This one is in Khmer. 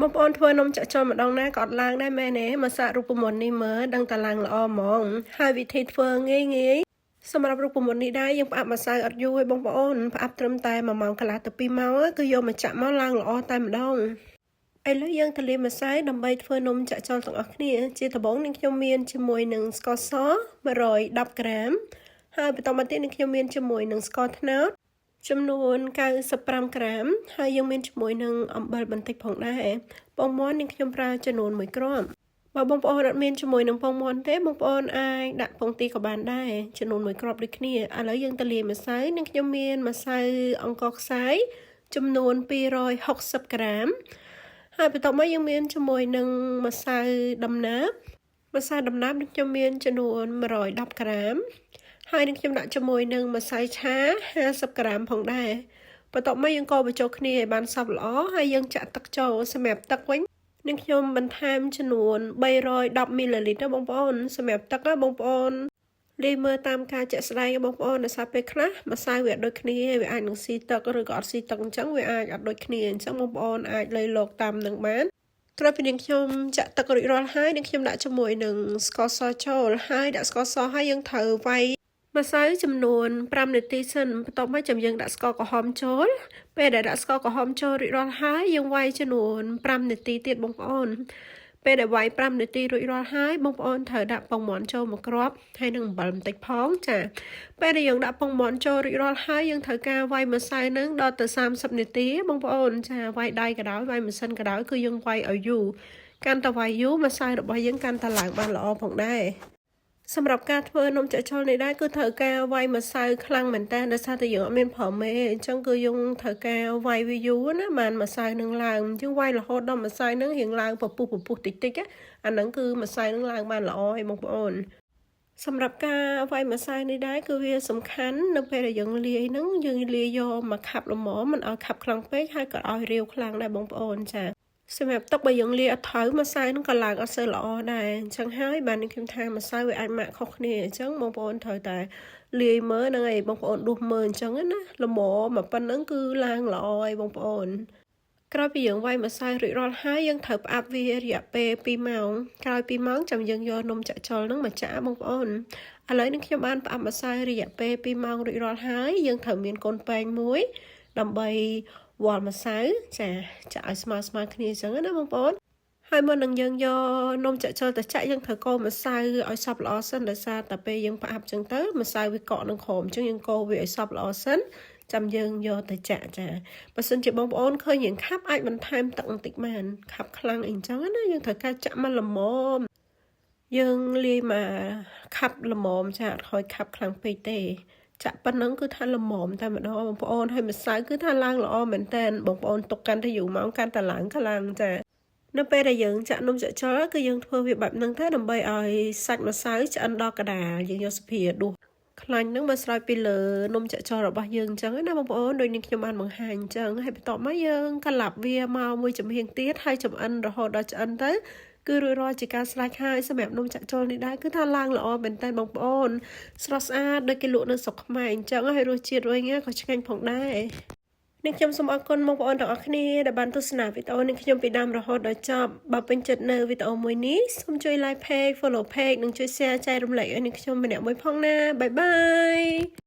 បងប្អូនធ្វើនំចាក់ចោលម្ដងណាក៏អត់ឡើងដែរមែនទេមកសាករូបមន្តនេះមើលដឹងតែឡើងល្អហ្មងហើយវិធីធ្វើងាយងាយសម្រាប់រូបមន្តនេះដែរយើងផ្អាប់ម្សៅអត់យូរទេបងប្អូនផ្អាប់ត្រឹមតែ1ម៉ោងកន្លះទៅ2ម៉ោងគឺយកមកចាក់មកឡើងល្អតែម្ដងឥឡូវយើងទៅលាយម្សៅដើម្បីធ្វើនំចាក់ចោលទាំងអស់គ្នាជាដំបូងនឹងខ្ញុំមានជាមួយនឹងស្ករស110ក្រាមហើយបន្តមកទៀតនឹងខ្ញុំមានជាមួយនឹងស្ករត្នោតចំនួន95ក្រាមហើយយើងមានជាមួយនឹងអំបិលបន្តិចផងដែរពងមាន់នឹងខ្ញុំប្រើចំនួន1គ្រាប់បើបងប្អូនអត់មានជាមួយនឹងពងមាន់ទេបងប្អូនអាចដាក់ពងទាក៏បានដែរចំនួន1គ្រាប់ដូចគ្នាឥឡូវយើងទៅលាយម្សៅនឹងខ្ញុំមានម្សៅអង្ករខ្សាយចំនួន260ក្រាមហើយបន្ទាប់មកយើងមានជាមួយនឹងម្សៅដំណើបម្សៅដំណើបនឹងខ្ញុំមានចំនួន110ក្រាមហើយនឹងខ្ញុំដាក់ជាមួយនឹងម្សៅឆា50ក្រាមផងដែរបន្ទាប់មកយើងកូរបញ្ចូលគ្នាឲ្យបានសព្វល្អហើយយើងចាក់ទឹកចូលសម្រាប់ទឹកវិញនឹងខ្ញុំបន្ថែមចំនួន310មីលីលីត្របងប្អូនសម្រាប់ទឹកណាបងប្អូនលាយមើលតាមការជាក់ស្ដែងបងប្អូនដោយសារពេលខ្លះម្សៅវាអត់ដូចគ្នាវាអាចនឹងស៊ីទឹកឬក៏អត់ស៊ីទឹកអញ្ចឹងវាអាចអត់ដូចគ្នាអញ្ចឹងបងប្អូនអាចលៃលោកតាមនឹងបានក្រោយពីនាងខ្ញុំចាក់ទឹករួចរាល់ហើយនាងខ្ញុំដាក់ជាមួយនឹងស្ករសចូលហើយដាក់ស្ករសហើយយើងត្រូវវាយម្សៅចំនួន5នាទីសិនបន្ទាប់មកចាំយើងដាក់ស្ករក្រហមចូលពេលដែលដាក់ស្ករក្រហមចូលរួចរាល់ហើយយើងវាយចំនួន5នាទីទៀតបងប្អូនពេលដែលវាយ5នាទីរួចរាល់ហើយបងប្អូនត្រូវដាក់ពងមាន់ចូលមួយគ្រាប់ហើយនឹងអំបិលបន្តិចផងចាពេលដែលយើងដាក់ពងមាន់ចូលរួចរាល់ហើយយើងត្រូវការវាយម្សៅនឹងដល់ទៅ30នាទីបងប្អូនចាវាយដៃក៏ដោយវាយម៉ាស៊ីនក៏ដោយគឺយើងវាយឲ្យយូរកាន់តែវាយយូរម្សៅរបស់យើងកាន់តែឡើងបានល្អផងដែរសម្រាប់ការធ្វើនំចាក់ចុលនេះដែរគឺត្រូវការវាយម្សៅខ្លាំងមែនតើដោយសារតែយើងអត់មានប្រើមេអញ្ចឹងគឺយើងត្រូវការវាយវាយូរណាបានម្សៅនឹងឡើងយើងវាយរហូតដល់ម្សៅនឹងរៀងឡើងពពុះពពុះតិចតិចអាហ្នឹងគឺម្សៅនឹងឡើងបានល្អហើយបងប្អូនសម្រាប់ការវាយម្សៅនេះដែរគឺវាសំខាន់នៅពេលដែលយើងលាយហ្នឹងយើងលាយយកមកខាប់ល្មមមិនឲ្យខាប់ខ្លាំងពេកហើយក៏ឲ្យរាវខ្លាំងដែរបងប្អូនចាសម្រាប់ទឹកបើយើងលាយអត់ត្រូវម្សៅហ្នឹងក៏ឡើងអត់សូវល្អដែរអញ្ចឹងហើយបាននេះខ្ញុំថាម្សៅវាអាចម៉ាក់ខុសគ្នាអញ្ចឹងបងប្អូនត្រូវតែលាយមើលហ្នឹងឯងបងប្អូនដួសមើលអញ្ចឹងណាល្មមមកប៉ុណ្្នឹងគឺឡើងល្អហើយបងប្អូនក្រោយពីយើងវាយម្សៅរួចរាល់ហើយយើងត្រូវផ្អាប់វារយៈពេល2ម៉ោងក្រោយ2ម៉ោងចាំយើងយកនំចាក់ចុលហ្នឹងមកចាក់បងប្អូនឥឡូវនេះខ្ញុំបានផ្អាប់ម្សៅរយៈពេល2ម៉ោងរួចរាល់ហើយយើងត្រូវមានកូនពែងមួយដើម្បីវាល់ម្សៅចាចាក់ឲ្យស្មើស្មើគ្នាអញ្ចឹងណាបងប្អូនហើយមុននឹងយើងយកនំចាក់ចុលទៅចាក់យើងត្រូវកូរម្សៅឲ្យសព្វល្អសិនដោយសារតែពេលយើងផ្អាប់អញ្ចឹងទៅម្សៅវាកកនឹងក្រោមអញ្ចឹងយើងកូរវាឲ្យសព្វល្អសិនចាំយើងយកទៅចាក់ចាបើសិនជាបងប្អូនឃើញយើងខាប់អាចបន្ថែមទឹកបន្តិចបានខាប់ខ្លាំងអីចឹងណាយើងត្រូវការចាក់មកល្មមយើងលាយមកខាប់ល្មមចាអត់ខ້ອຍខាប់ខ្លាំងពេកទេចាក់ប៉ុណ្ណឹងគឺថាល្មមតែម្ដងបងប្អូនហើយម្សៅគឺថាឡើងល្អមែនតើបងប្អូនទុកកាន់តែយូរម៉ោងកាន់តែឡើងខ្លាំងចានៅពេលដែលយើងចាក់នំចាក់ចុលគឺយើងធ្វើវាបែបហ្នឹងទៅដើម្បីឲ្យសាច់ម្សៅឆ្អិនដល់កដាលយើងយកស្ភាដួសខ្លាញ់ហ្នឹងមកស្រោចពីលើនំចាក់ចុលរបស់យើងអញ្ចឹងណាបងប្អូនដូចនេះខ្ញុំបានបង្ហាញអញ្ចឹងហើយបន្ទាប់មកយើងក្លាប់វាមកមួយចំហៀងទៀតហើយចំអិនរហូតដល់ឆ្អិនទៅគឺរួចរាល់ជាការស្រេចហើយសម្រាប់នំចាក់ចុលនេះដែរគឺថាឡើងល្អមែនតើបងប្អូនស្រស់ស្អាតដូចគេលក់នៅស្រុកខ្មែរអញ្ចឹងហើយរសជាតិវិញក៏ឆ្ងាញ់ផងដែរនេះខ្ញុំសូមអរគុណបងប្អូនទាំងអស់គ្នាដែលបានទស្សនាវីដេអូនេះខ្ញុំពីដើមរហូតដល់ចប់បើពេញចិត្តនៅវីដេអូមួយនេះសូមជួយ like page, follow page និងជួយ share ចែករំលែកឲ្យនឹងខ្ញុំម្នាក់មួយផងណាbye bye.